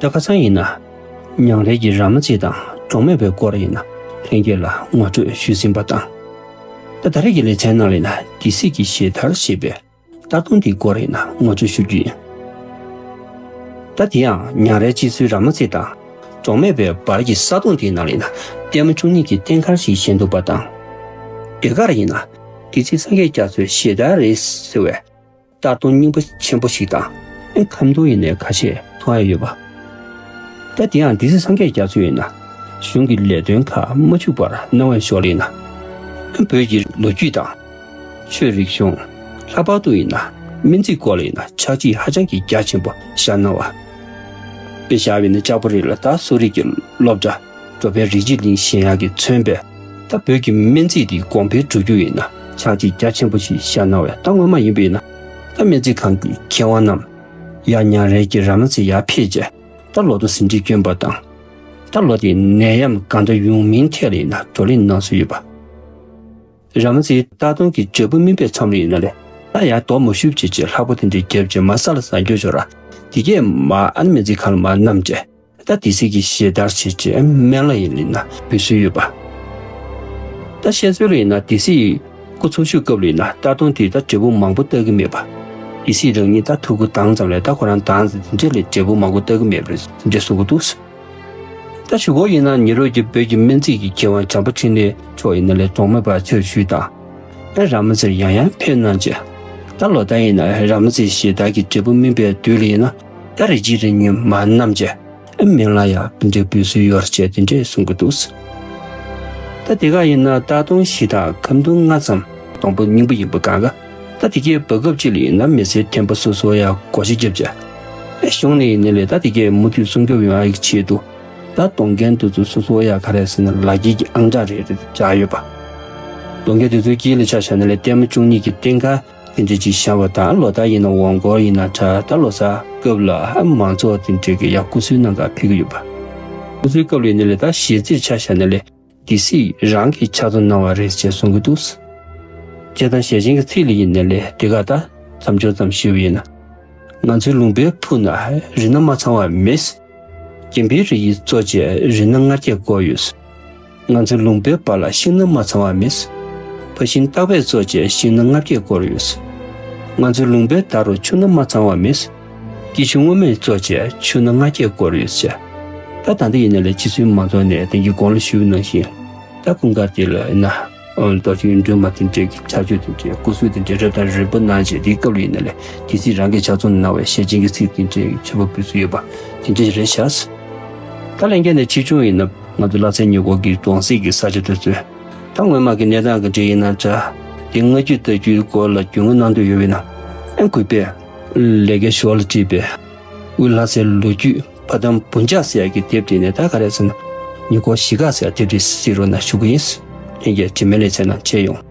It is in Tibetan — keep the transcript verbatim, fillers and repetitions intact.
ད་ཁ་སང་ཡིན་ན། ཉང་རལ་གྱི་ར་མ་ཙི་དང་གྲོགས་མེད་པའི་སྐོར་ཡིན་ན་ལྷན་རྒྱས་ལ་ངོ་སྤྲོད་ཞུས་ཟིན་པ་དང་། ད་ད་རེས་ཀྱི་ལེ་ཚན་ནང་ལ་ཡིན་ན་སྡེ་སྲིད་ཀྱི་ཞེ་དར་ཞེས་པའི་སྟར་སྡོང་དེའི་སྐོར་ཡིན་ན་ངོ་སྤྲོད་ཞུ་རྒྱུ་ཡིན། ད་དེ་ཡང་ཉང་རལ་སྤྱི་ཚུལ་ར་མ་ཙི་དང་གྲོགས་མེད་པའི་བར་གྱི་ས་སྟོང་དེའི་ནང་ལ་ཡིན་ན་ལྟད་མོ་བཅུ་གཉིས་ཀྱི་རྟེན་མཁར་ཞིག་བཞེངས་འདུག་པ་དང་། དེ་གར་ཡིན་ན་སྡེ་སྲིད་སངས་རྒྱས་རྒྱ་མཚོའི་ཞེ་དར་རེད་ཟེར་བའི་སྟར་སྡོང་རྙིང་པ་ཆེན་པོ་ཞིག་དང་། ཨེ་ཁམ་སྡོང་ཡིན་ནའི་ཁ་ཤས་མཐོང་ཡ་ཡོད་པ། ད་དེ་ཡང་སྡེ་སྲིད་སངས་རྒྱས་རྒྱ་མཚོ་ཡིན་ན་གཞུང་གི་ལས་དོན་ཁག་མ་འཆུག་པར་གནང་བའི་ཞོར་ལ་ཡིན་ན། ཨེ་བོད་ཀྱི་ལོ་རྒྱུས་དང་། ཆོས་རིག་གཞུང་། ལྷག་པར་དུ་ཡིན་ན་སྨན་རྩིས་སྐོར་ལ་ཡིན་ན་ཕྱག་རྗེས་ཧ་ཅང་གི་རྒྱ་ཆེན་པོ་བཞག་གནང་བ། དཔེ་བཞག་པ་ཡིན་ན་ལྕགས་པོ་རི་ལ་ད་གསོ་རིག་གི་སློབ་གྲྭ། འགྲོ་ཕན་རིགས་གཅིག་གླིང་བཞེངས་ཡག་གིས་མཚོན་པའི་ད་བོད་ཀྱི་སྨན་རྩིས་འདི་གོང་འཕེལ་འགྲོ་རྒྱུ་ཡིན་ན་ཕྱག་རྗེས་རྒྱ་ཆེན་པོ་ཞིག་བཞག་གནང་བས། ད་སྔོན་མ་ཡིན་པ་ཡིན་ན་ད་སྨན་རྩིས་ཁང་གི་མཁས་དབང་རྣམས་ཡར་ཉང་རལ་གྱི་ར་མ་ཙི་ཡར་ཕེབས་རྗེས་ད་ལོ་ཐོག་ཟིན་བྲིས་བསྐྱོན་པ་དང་། ད་ལོ་དེའི་ནད་ཡམས་གང་འདྲ་ཡོང་མིན་ཐད་ལ་ཡིན་ན་བགྲོ་གླེང་གནང་སྲོལ་ཡོད་པ། ར་མ་ཙིའི་སྟར་སྡོང་གི་འབྲས་བུ་སྨིན་པའི་མཚམས་ལ་ཡིན་ན་ལས་ད་ཡར་རྡོ་མ་ཤུབ་ཅིག་བྱས་ལྷག་པ་དེ་འདྲ་བརྒྱབ་བྱས་མར་ས་ལ་ཟག་རྒྱུ་ཆོག་ར། དེ་གས་མར་ཨ་ནི་སྨན་རྩིས་ཁང་ལ་མར་བསྣམས་བྱས། ད་སྡེ་སྲིད་ཀྱི་ཞེ་དར་བྱས་བྱས་སྨན་བླ་ཡི་ལི་ན་འབུལ་སྲོལ་ཡོད་པ། ད་བཤད་ཚུལ་ལ་ཡིན་ན་སྡེ་སྲིད་ཡི་སྐུ་འཚོ་བཞུགས་སྐབས་ལ་ཡིན་ན་སྟར་སྡོང་དེས་ད་འབྲས་བུ་མང་པོ་བཏབ་ཀྱི་མེད་པ། སྡེ་སྲིད་རང་ཉིད་ད་ཐུགས་ཁུར་བཏང་ཙམ་ལས་ད་ཁོ་རང་བཏང་ཙམ་དེ་འདྲས་ལས་འབྲས་བུ་མང་པོ་བཏབ་ཀྱི་མེད་པ་རེད་དེ་འདྲས་གསུང་གི་འདུག། ད་གཞུག་གུ་ཡིན་ན་ཉེ་རབས་ཀྱི་བོད་ཀྱི་སྨན་རྩིས་ཀྱི་མཁས་དབང་བྱམས་པ་འཕྲིན་ལས་མཆོག་ཡིན་ན་ལས་གྲོགས་མེད་པར་ཕྱིར་བཞུད་དང་། ཨེ་ར་མ་ཙིར་ཡང་ཡང་ཕེབས་གནང་བྱས། ད་ལོ་ལྟར་ཡིན་ན་ར་མ་ཙིའི་ཞེ་དར་གྱི་འབྲས་བུ་སྨིན་པའི་དུས་ལ་ཡིན་ན་ད་རེ་གཅིག་རེ་གཉིས་མར་བསྣམས་བྱས། ཨེ་སྨན་བླ་ཡང་དེ་འདྲའི་འབུལ་སྲོལ་ཡོད་རེད་ཅེས་དེ་འདྲས་གསུང་གི་འདུག། ད་དེ་ག་ཡིན་ན་སྟར་སྡོང་བཞི་དང་ཁམ་སྡོང་ལྔ་ཙམ་སྡོང་པོ་རྙིང་པ་ཡིན་པ་གང་ག། ད་དེ་གའི་བར་སྐབས་གཅིག་ལ་ཡིན་ན་མི་སེར་ཐེམ་པ་སོ་སོ་ཡང་སྒོ་ཕྱེ་བརྒྱབ་བྱས། ཨེ་གཞུང་ནས་ཡིན་ནའི་ལས་ད་དེ་གའི་མུ་མཐུད་སྲུང་སྐྱོབ་ཡོང་ཡག་གི་ཆེད་དུ། ད་སྡོང་རྒན་དེ་ཚོ་སོ་སོ་ཡང་ག་རེ་ཟེར་ན་ལག་འཁྱེར་གྱི་ཨང་གྲངས་རེ་རེ་བཞག་ཡོད་པ། སྡོང་རྒན་དེ་ཚོའི་དཀྱིལ་ལ་ཆ་བཞག་ན་ལས་ལྟད་མོ་བཅུ་གཉིས་ཀྱི་རྟེན་ཁང་དེ་འདྲ་ཅིག་བཞག་པ་དང་། ལོ་ལྟར་ཡིན་ན་འོང་སྐོར་ཡིན་ན་འདྲ། ད་ལོ་གསར་སྐབས་ལ་ཨ་མང་ཚོགས་དེ་འདྲ་གི་ཡང་སྐུ་གཟུགས་གནང་གར་ཕེབས་ཀྱི་ཡོད་པ། སྐུ་གཟུགས་སྐབས་ལ་ཡིན་ནའི་ལས་ད་གཞས་ཚིག་ཆ་བཞག་ན་ལས། སྡེ་སྲིད་རང་གིས་ཕྱག་རྩོམ་གནང་བ་རེད་ཅེས་གསུང་གི་འདུག། སྐད་གདངས་ཞལ་ཆེམས་ཀྱི་ཚིག་ལ་ཡིན་ནའི་ལས་དེ་ག་ད་མཚམས་སྦྱོར་ཙམ་ཞུས་པ་ཡིན་ན། ང་ཚོའི་ལུང་པའི་ཕུ་ན་རི་སྣ་མ་ཚང་བ་མེད། སྐྱེམ་པའི་རི་ཡིས་གཙོ་བྱས་རི་སྣ་ལྔ་བརྒྱས་བསྐོར་ཡོད། ང་ཚོའི་ལུང་པའི་བར་ལ་ཤིང་སྣ་མ་ཚང་བ་མེད། ཕ་ཤིང་སྟག་པས་གཙོ་བྱས་ཤིང་སྣ་ལྔ་བརྒྱས་བསྐོར་ཡོད། ང་ཚོའི་ལུང་པའི་མདའ་རུ་ཆུ་སྣ་མ་ཚང་བ་མེད། སྐྱིད་ཤོད་སྔོན་མོས་གཙོ་བྱས་ཆུ་སྣ་ལྔ་བརྒྱས་བསྐོར་ཡོད་ཅེས། ད་ད་ལྟ་ཡིན་ན་ལས་སྤྱི་ཚོའི་མང་ཚོགས་ནས་དེང་གི་གོང་ལ་ཞུས་པ་ནང་བཞིན། ད་ཀུན་དགའ་དེ་ལ་ཡིན་ན། རྡོ་རྗེ་གཡུ་སྒྲོན་མ་དེ་འདྲའི་གི་ཆར་ཆུ་དེ་འདྲའི་སྐུ་གཟུགས་དེ་འདྲའི་རབ་དང་རིམ་པ་གནང་བྱས། དེའི་སྐབས་ལ་ཡིན་ན་ལས་སྡེ་སྲིད་རང་གིས་ཕྱག་རྩོམ་གནང་བའི་ཞལ་ཆེམས་ཀྱི་ཚིག་དེ་འདྲའི་མཆོད་པ་འབུལ་སྲོལ་ཡོད་པ་དེ་འདྲ་རེད་བཞག། ད་ལྷན་རྒྱས་ནས་ཆེ་ཆུང་ཡིན་ན་ང་ཚོ་ལྷ་སའི་ཉེ་འཁོར་གྱི་གྲོང་གསེབ་ཀྱི་ས་ཆ་དེ་ཚོའི་ད་སྔོན་མ་གི་གནས་སྟངས་ག་འདྲ་ཡིན་ན་འདྲ། དེ་སྔ་རྒྱུད་ལྟ་རྒྱུད་སྐོར་ལ་རྒྱུས་མངའ་གནང་འདོད་ཡོད་པ་ཡིན་ན། ཨེ་གུས་པས་ལས་ཀའི་ཞོར་ལ་བྲིས་པའི་དབུས་ལྷ་སའི་ལོ་རྒྱུས་ཕ་དམ་བུ་འཇག་ཟེར་ཡག་གི་དེབ་དེ་ནས། ད་ག་རེ་ཟེར་ན་ཉེ་འཁོར་གཞིས་ཀ་ཟེར་ཡག་དེབ་དེ་གཟིགས་རོགས་གནང་ཞུ་གི་ཡིན། ལྷན་རྒྱས་དྲི་མེད་ལེ་ཚན་ནང་མཇལ་ཡོང་།